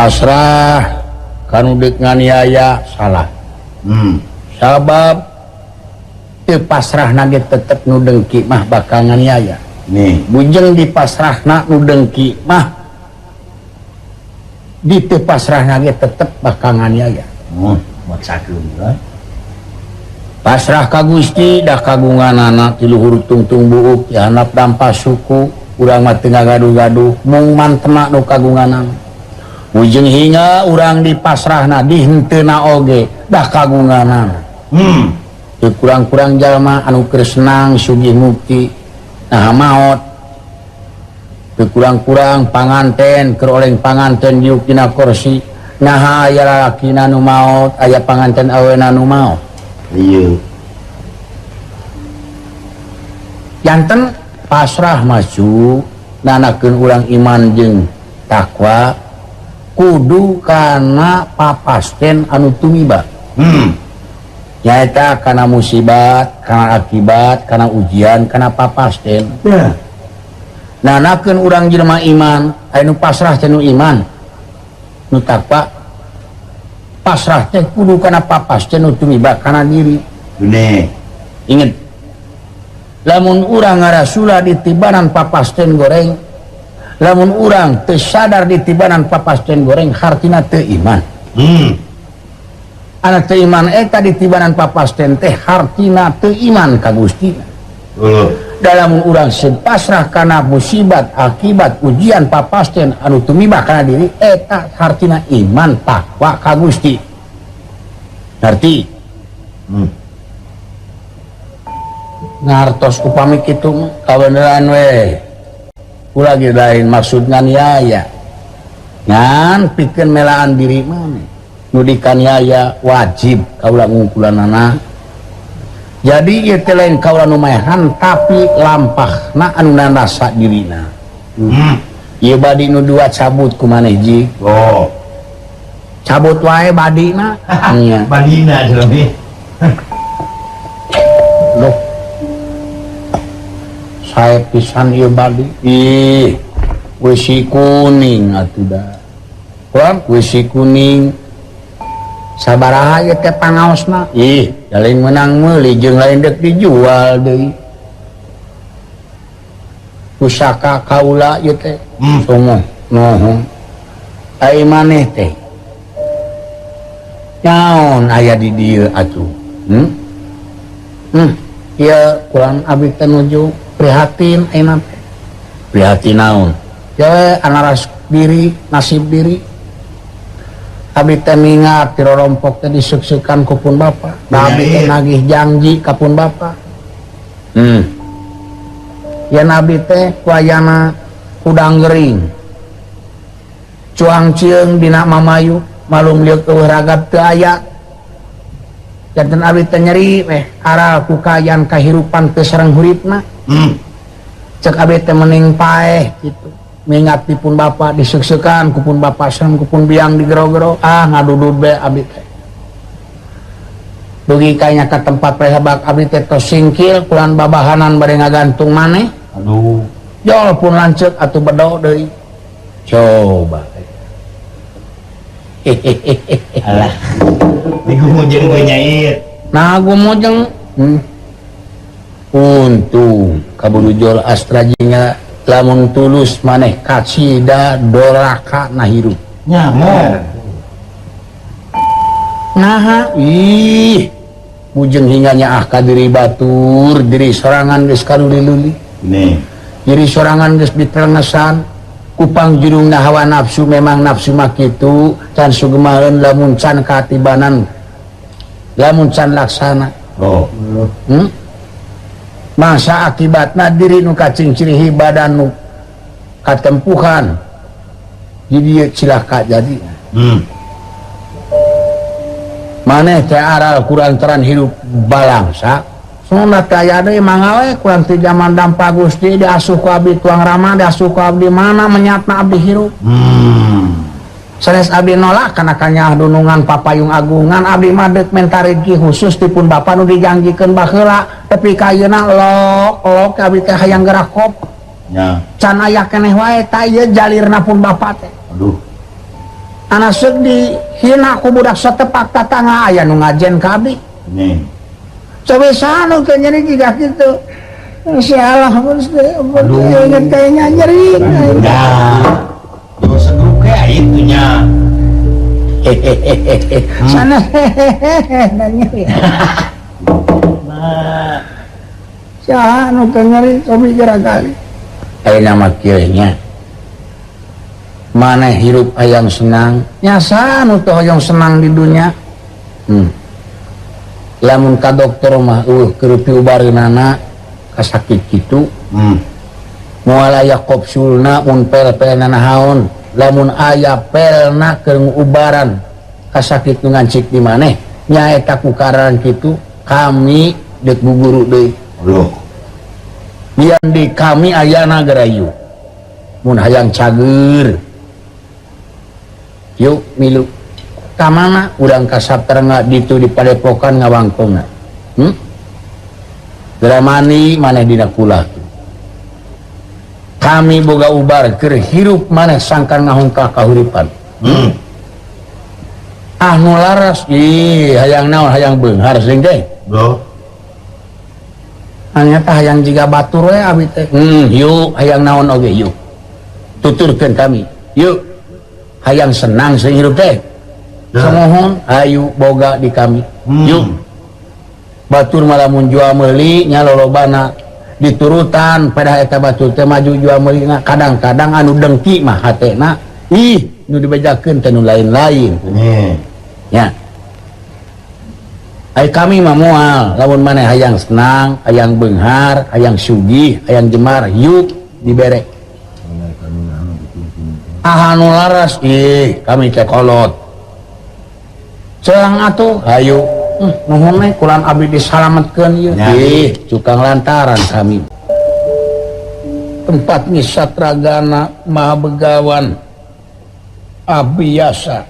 Pasrah kanu deuk nganiaya salah. Sabab teu pasrahna ge tetep nu dengki mah bakal nganiaya. Nih, bujeng dipasrahna nu dengki mah di teu pasrahna ge tetep bakal nganiaya. Maksakeun lah. Pasrah ka Gusti dah kagunganana ti luhur tungtung buuk ti handap dampa suku urang mah teu ngagaduh-gaduh mung mantena nu kagunganana. Ujung hingga urang dipasrahna dihenteuna oge dah kagunganana. Teu kurang-kurang jalma anu keur senang sugih mukti nah maot. Teu kurang-kurang panganten keur oleng panganten diuk dina kursi naha aya lalakina nu maot aya panganten awena nu maot. Ieu. Janten pasrah maju nanakeun urang iman jeung takwa kudu kana papasten anu tumiba. Nyaeta kana musibat, kana akibat, kana ujian, kana papasten. Yeah. Nanakeun urang jelema iman, aya nu pasrah teh nu iman. Nu takwa pasrah teh kudu kana papasten nu tumiba kana diri. Bener. Inget. Lamun urang ngarasula ditibanan papasten goreng, lamun urang teu sadar ditibanan papasten goreng hartina teu iman. Anak teu iman eta ditibanan papasten teh hartina teu iman ka Gusti. Dalam urang pasrah kana musibat akibat ujian papasten anu tumiba kana diri eta hartina iman takwa ka Gusti. Ngarti? Ngartos upami kitu mah kabeneran we. Ulah ge lain maksud nganiaya. Ngan pikeun melaan diri maneh. Nu dikaniaya wajib kaula ngungkulanana. Jadi ieu teh lain kaula nu maehan tapi lampahna anu narasa dirina. Ieu badi nu dua cabut ku maneh ji. Oh. Cabut wae badina. Nya. Badina jelemi. Loh. Sae pisan ieu badi. Ih, wesi kuning atuh da. Kurang wesi kuning. Sabaraha ieu teh pangaosna? Ih, da lain meunang meuli jeung lain deuk dijual deui. Pusaka kaula ieu teh. Sumuh nuhun. Ai maneh teh. Naon aya di dieu atuh? Ieu kurang abdi teh nuju prihatin ayeuna teh. Prihatin naon? Ya anaras diri, nasib diri. Abdi teh mingat ti rorompok teh diseuk-seukan ku pun bapa. Da abdi teh nagih janji ka pun bapa. Yen abdi teh kuayana kudang gering. Cuang cieung dina mamayu, malum lieuk eueuh ragab teu aya. Janten abdi teh nyeri weh aral ku kaayaan kahirupan teu sareng huripna. Cek abdi teh mending paeh kitu. Mingat pun bapa diseuk-seukan ku pun bapa sareng ku pun biang digero-gero ah ngadudud be abdi teh. Dugi kayanya ka tempat prehebak abdi teh tos singkil kulan babahanan bade ngagantung maneh. Aduh. Jol pun lanceuk atuh bedo deui. Coba. Alah. Digumujeng we nyair. Nah gumujeng. Untung kaburu jol astra jinga lamun tulus maneh kacida doraka na hirup. Nyamo. Naha ih bujeng hingga nyaah ka diri batur diri sorangan geus kaluli-luli. Nih. Diri sorangan geus diterengesan kupang jurungna hawa nafsu memang nafsu mah kitu can sugemaeun lamun can katibanan lamun can laksana. Oh. Masa akibatna diri nu kacingcirihi badan nu katempuhan di dieu cilaka jadi. Maneh teh aral kurantaran hirup balangsa sunat aya deui mangga we kurang ti jaman dampa Gusti diasuh ku abdi tuang rama diasuh ku abdi mana menyatna abdi hirup. Sanes abdi nolak kana kanyah dunungan papayung agungan abdi mah deuk menta rezeki khusus ti pun bapa nu dijanjikeun baheula tapi ka ayeuna lok-lok abdi teh hayang gerak kop. Nya. Can aya keneh wae ta ieu jalirna pun bapa teh. Aduh. Anak seuk dihina ku budak satepak tatangga aya nu ngajen ka abdi. Coba anu teh nyeri jiga kitu. Salah pun inget kayaknya nyeri. Dah. Dosa grup kayak itunya. Hehehe. Sana hehehe dan nyeri. Nah. Saha nu teu nyeri cobi geura kali. Ayeuna mah kieu nya. Maneh hirup hayang senang, nya saha nu teu hoyong senang di dunya? Lamun ka dokter mah eueuh keur piubareunana kasakit kitu. Moal aya kopsulna mun pel-pelna naon, lamun aya pelna keur ngubaran kasakit nu ngancik di maneh, nyaeta ku karan kitu kami deuk guguru deui. Loh. Lian di kami ayana gerayu. Mun hayang cager. Yuk milu. Ka mana urang ka Saptarengga ditu di padepokan ngawangkongna. Geura mani maneh dina kula. Kami boga ubar keur hirup maneh sangkan ngahungkah kahuripan. Ah nu laras ih hayang naon hayang beunghar sing teh. Loh. Hanya hayang jiga batur we abi teh. Yuk hayang naon oge yuk. Tuturkeun kami. Yuk. Hayang senang sing hirup teh. Samohon ayu boga di kami. Yuk. Batur malamun jual meuli nya lolobana diturutan pada eta batur teh maju jual meulina kadang-kadang anu dengki mah hatena ih nu dibejakeun teh nu lain-lain. Nya. Ai kami mah moal lamun maneh hayang senang, hayang beunghar, hayang sugih, hayang jemar, yuk dibere. Ah anu laras ih kami teh kolot. Celang atuh hayu. Nuhun we kulan abdi disalametkeun ieu. Ih cukang lantaran kami. Tempat Nisatragana Maha Begawan Abiyasa.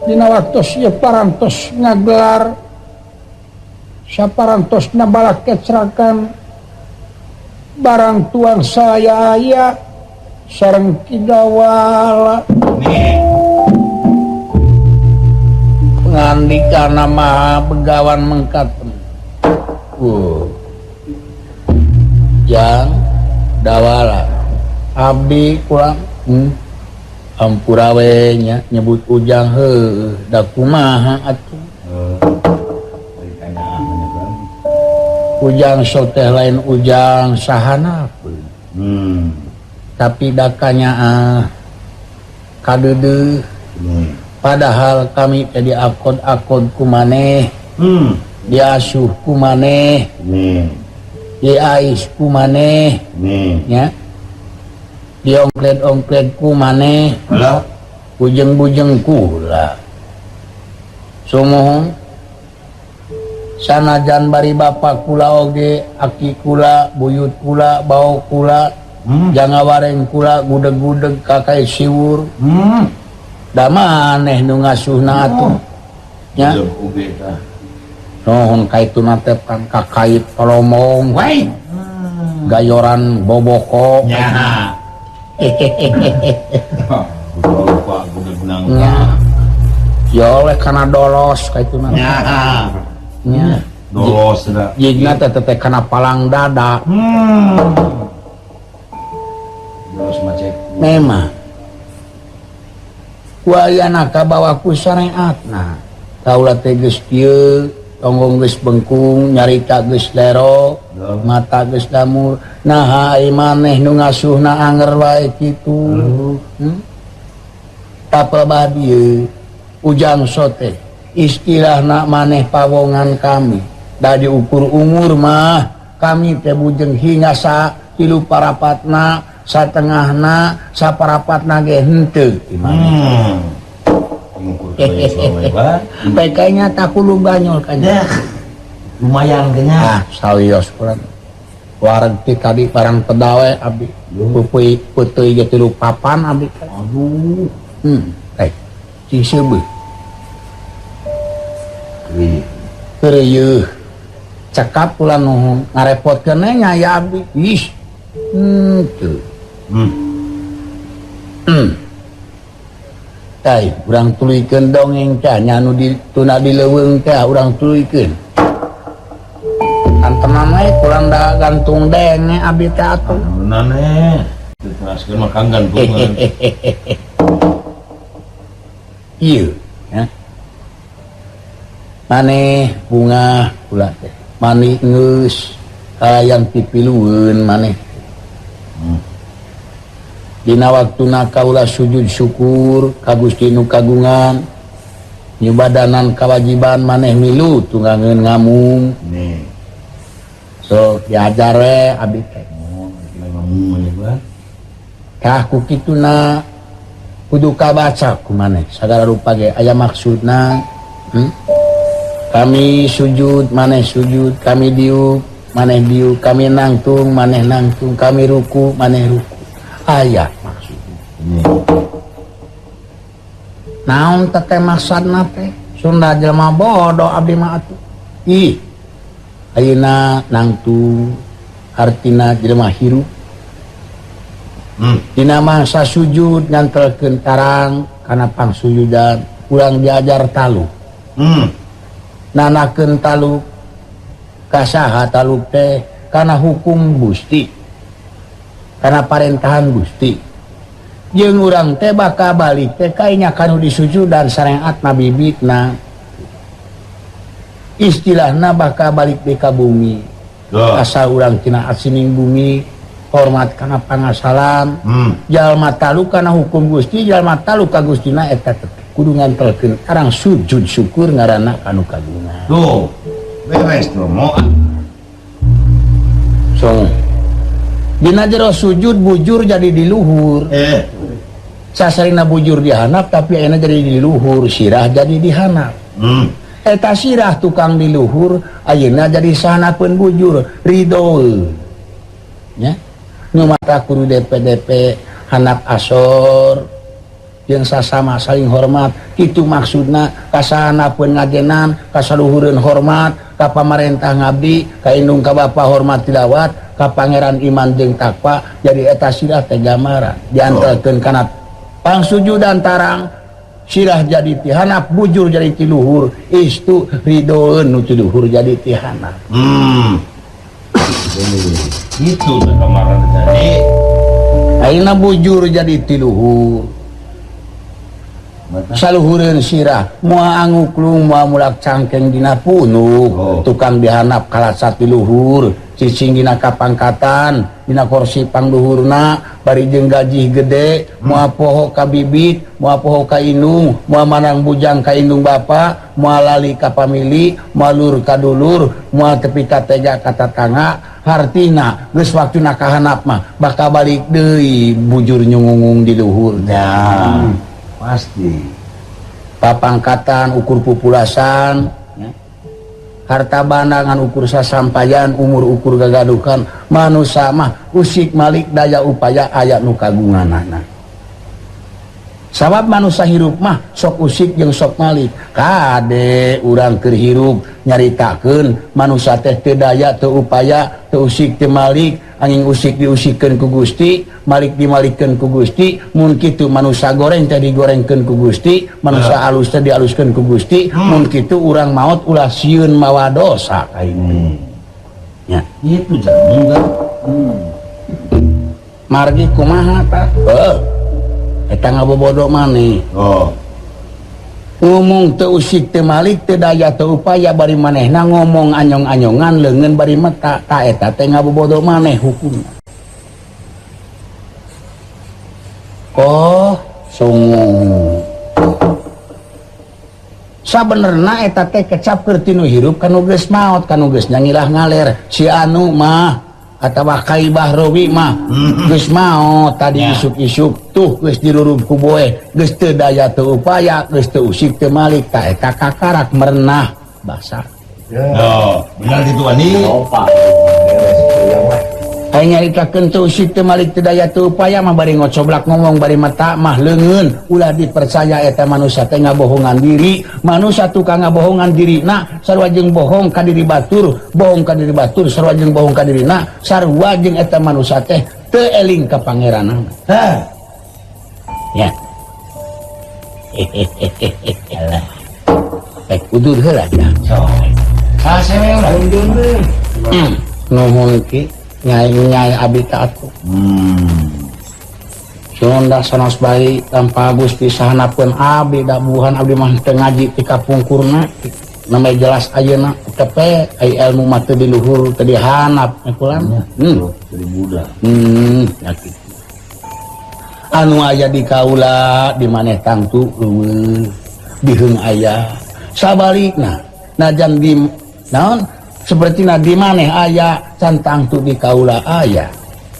Dina waktos ieu parantos ngagelar saparantosna balakecrakan barang tuang saya aya sareng Ki Dawala. Ngandika nama Begawan mengkaten. Yang Dawala abdi kurang ampura we nya nyebut ujang heuh da kumaha atuh. Ujang soteh lain ujang sahana. Tapi dakanya kadeudeuh. Padahal kami tadi akod-akod ku maneh, diasuh ku maneh, diais ku maneh, nya, diongkled-ongkled ku maneh, bujeng-bujeng kula. Sumuhun sanajan bari bapa kula oge, aki kula, buyut kula, bau kula, jangawareng kula, gudeg-gudeg kakai siwur. Da maneh nu ngasuhna atuh nya. Nuhun kaituna teh kan kakait palomong we. Gayoran boboko nya. Nya. Ya oleh kana dolos kaituna. Nya. Nya. Dolos da. Jigna teh teh kana palang dada. Dolos macek. Memang wayana kabawa ku syariatna kaula teh geus kieu tonggong geus bengkung nyarita geus lero mata geus lamur naha ai maneh nu ngasuhna anger wae kitu. Tapel dieu ujang sote istilahna maneh pawongan kami da diukur umur mah kami teh bujeng hingga sa tilu parapatna satengahna saparapatna ge henteu maneh. Baiknya tak kudu banyol kan. Lumayan kayaknya. Ah, sawios kurang. Wareg ti tadi barang pedawe abdi. Pupui puteuy ge tilu papan abdi. Aduh. Cing seubeuh. Keureuh. Cekap kula nuhun ngarepotkeun nya ya abdi. Ih. Teu. Tai urang tuluykeun dongeng teh nya anu dituna di leuweung teh urang tuluykeun. Antenan we kurang da gantung denge abdi teh atuh. Bener nih. Diteraskeun mah kang gantungan. Ieu ya. Maneh bunga kula teh. Mani geus kalayan pipilueun maneh. Dina waktuna kaula sujud syukur ka Gusti nu kagungan nyubadanan kawajiban maneh milu tunggangeun ngamung. Nih. So diajar we abdi teh. Oh, ngamung mah. Tah ku kituna kudu kabaca ku maneh sagala rupa ge aya maksudna. Kami sujud maneh sujud, kami diuk maneh diuk, kami nangtung maneh nangtung, kami ruku maneh ruku. Aya maksudna. Naon teh maksudna teh? Sunda jelema bodoh abdi mah atuh. Ih. Ayeuna nangtung artina jelema hirup. Dina mangsa sujud nyantelkeun tarang kana pangsujudan, urang diajar taluk. Nanakeun taluk kasaha taluk teh kana hukum Gusti. Kana parentahan Gusti. Jeung urang teh bakal balik teh kainya kanu disujudan sareat bibitna. Istilahna bakal balik deui ka bumi. Asal urang tina asining bumi hormat kana pangasalan, jalma taluk kana hukum Gusti, jalma taluk ka Gustina eta teh kudu ngantelkeun arang sujud syukur ngaranna kanu kagungan. Tuh, beres tuh moal. So dina jero sujud bujur jadi di luhur. Sasarina bujur dihanap tapi ayeuna jadi di luhur, sirah jadi dihanap. Eta sirah tukang di luhur ayeuna jadi sahanapeun bujur ridho. Nya. Nu mata kudu DPDP hanap asor jeung sasama saling hormat kitu maksudna kasahanapeun ngajenan kasaluhureun hormat ka pamarentah ngabdi ka indung ka bapa hormat tilawat ka pangeran iman jeung takwa jadi eta sirah teh gambaran diantarkeun kana pangsujudan tarang sirah jadi tihanap bujur jadi ti luhur istu ridoeun nu ti luhur jadi tihanap. Itu gambaran tadi. Ayeuna bujur jadi ti luhur. Saluhureun sirah moal anguklung moal mulak cangkeng dina punuk. Tukang dihanap kalasat di luhur cicing dina kapangkatan dina kursi pangluhurna bari jeung gaji gede moal poho ka bibit moal poho ka indung moal manang bujang ka indung bapa moal lali ka pamili moal lur ka dulur moal tepi ka tega ka tatangga hartina geus waktuna kahanap mah bakal balik deui bujur nyungungung di luhur. Ya. Pasti papangkatan ukur pupulasan ya. Harta bandangan ukur sasampayan umur ukur gagadukan manusa mah usik malik daya upaya aya nu kagunganana sabab manusa hirup mah sok usik jeung sok malik kade urang keur hirup nyaritakeun manusa teh teu daya teu upaya teu usik teu malik angin usik diusikeun ku Gusti malik dimalikeun ku Gusti mun kitu manusa goreng teh digorengkeun ku Gusti manusa alus teh dialuskeun ku Gusti mun kitu urang maot ulah sieun mawa dosa ka itu. Nya itu jamu kan. Margi kumaha tah? Heuh. Eta ngabobodo maneh. Oh. Ngomong teu usik teu malik teu daya teu upaya bari manehna ngomong anyong-anyongan leungeun bari meta ta eta teh ngabobodo maneh hukumna. Oh, sungu. Sabenerna eta teh kecap keur tinu hirup kanu geus maot kanu geus nyangilah ngaler si anu mah atawa Kai Bahrowi mah geus maot tadi isuk-isuk tuh geus dirurub ku boe geus teu daya teu upaya geus teu usik teu malik ta eta kakarak merenah basah. Oh, benar kitu ani. Aya nyaritakeun teu usik teu malik teu daya teu upaya mah bari ngocoblak ngomong bari mata mah leungeun ulah dipercaya eta manusia teh ngabohongan diri manusia tukang ngabohongan dirina sarua jeung bohong ka diri batur bohong ka diri batur sarua jeung bohong ka dirina sarua jeung eta manusia teh teu eling ka pangeranana. Hah. Ya. Rek udur heula dah. Ah, saya ulah. Nuhun ki nyai-nyai abdi ta atuh. Sunda sanos bayi tanpa Gusti sahanapeun abdi da buhan abdi mah teu ngaji ti kapungkurna. Namanya jelas ayeuna tepe ai ilmu mah teu di luhur teu dihanap nya kulan. Dari budak. Ya kitu. Anu aya di kaula di maneh tangtu leuweung diheung aya. Sabalikna najan di naon sepertina di maneh aya can tangtu di kaula aya.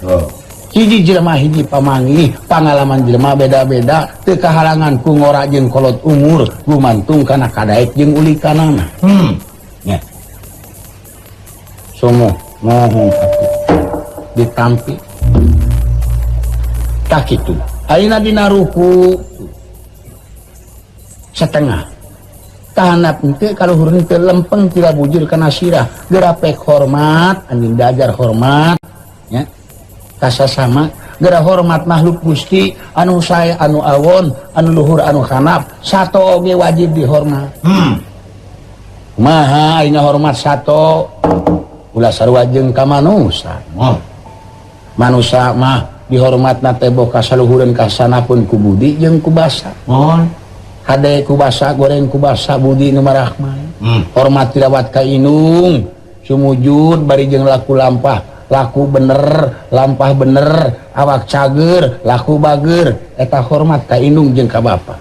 Oh. Hiji jelema hiji pamanggih, pangalaman jelema beda-beda, teu kahalangan ku ngora jeung kolot umur, gumantung kana kadaek jeung ulikanana. Nya. Somo mohon atuh ditampi. Tah kitu. Ayeuna dina ruku setengah. Tahanap henteu kaluhur henteu lempeng tira bujur kana sirah, geura pek hormat, anjeun diajar hormat, nya. Kasasama geura hormat makhluk Gusti anu sae anu awon anu luhur anu hanap sato oge wajib dihormat. Kumaha aing ngahormat sato ulah sarua jeung ka manusa. Manusa mah dihormatna teh boh kasaluhureun kasanapun ku budi jeung ku basa. Hade ku basa goreng ku basa budi nu marahmai. Hormat dirawat ka indung sumujud bari jeung laku lampah laku bener, lampah bener, awak cager, laku bager, eta hormat ka indung jeung ka bapa.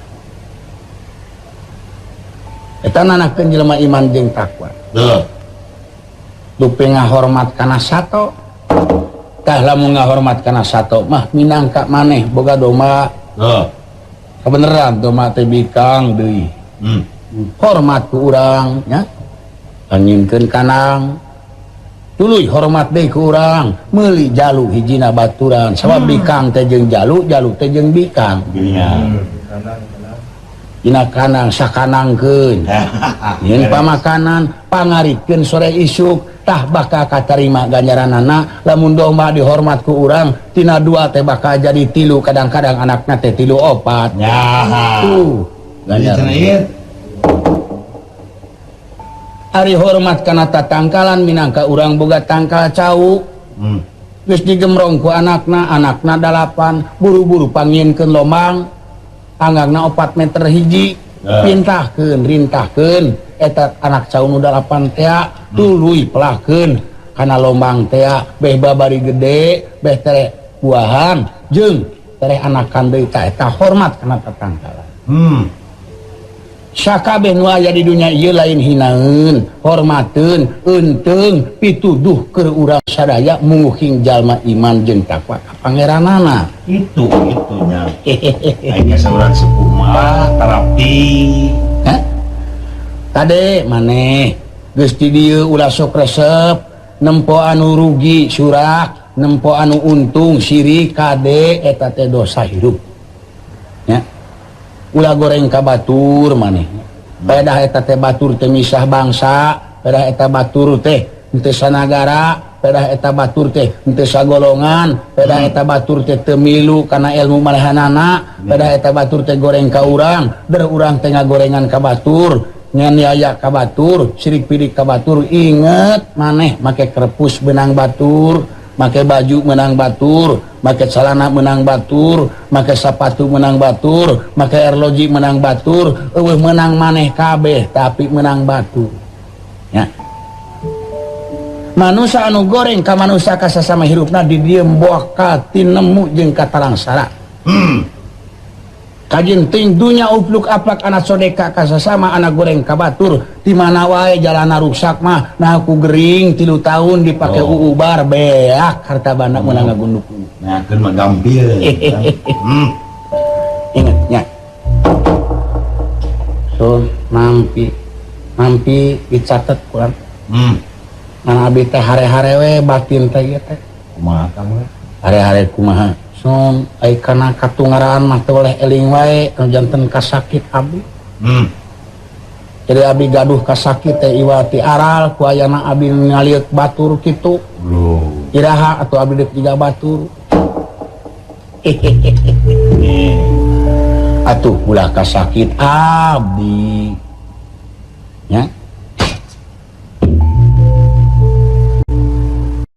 Eta nanakeun jelema iman jeung takwa. Dupi ngahormat kana sato, tah lamun ngahormat kana sato mah minangka maneh boga domba. Kabeneran domba teh bikang deui. Hormat ku urang nya. Anyingkeun kanang. Tuluy hormat deui ku urang, meuli jalu hijina baturan, sabab bikang teh jeung jalu, jalu teh jeung bikang. Dina kanang sakanangkeun. Nyeun pamakanan, pangarikeun sore isuk, tah bakal katarima ganjaranana, lamun domba dihormat ku urang, tina dua teh bakal jadi tilu, kadang-kadang anakna teh tilu opat. Tuh, ganjaran. Ari hormat kana tatangkalan minangka urang boga tangkal cau. Geus digemrong ku anakna, anakna 8, buru-buru panginkeun lomang, anggangna 4 meter hiji, pintahkeun, rintahkeun eta anak cau nu 8 tea, tuluy pelahkeun kana lombang tea, beh babari gede, beh tereh buahan jeung tereh anakan deui ta eta hormat kana tatangkalan. Sakabeh nu aya di dunya ieu lain hinaeun, hormateun, eunteung, pituduh keur urang sadaya munguhing jalma iman jeung takwa ka pangeranana. Itu nya. Aing saurang sepuh mah terapi. Hah? Kade maneh geus di dieu ulah sok resep, nempo anu rugi surak, nempo anu untung sirik kade eta teh dosa hirup. Nya. Ulah goreng ka batur maneh. Pedah eta teh batur teh misah bangsa, pedah eta batur teh henteu sanagara, pedah eta batur teh henteu sagolongan, pedah eta batur teh teu milu kana ilmu manehanana, pedah eta batur teh goreng ka urang, der urang teh ngagorengan ka batur, nganiaya ka batur, sirik pidik ka batur. Inget maneh make krepus benang batur, make baju menang batur, make celana menang batur, make sapatu menang batur, make arloji menang batur, eueuh menang maneh kabeh tapi menang batur. Ya. Manusa anu goreng ka manusa ka sasama hirupna di dieu bakal tinemu jeung katalangsara. Kajin ting dunya upluk aplak anak sodeka ka sasama anak goreng ka batur, di mana wae jalana ruksak mah nah ku gering 3 tahun dipake uubar beak harta banda meunang ngagunduk. Nah keun mah gampil. Ingat nya. So nampi nampi dicatet kurang. Ngan abi teh hare-hare we batin teh ieu teh. Kumaha kamu? Hare-hare kumaha? Sun ai kana katungaraan mah teu oleh eling wae anu janten kasakit abdi. Jadi abdi gaduh kasakit teh iwati aral ku ayana abdi ngalieuk batur kitu. Iraha atuh abdi deuk jiga batur. Atuh ulah kasakit abdi nya.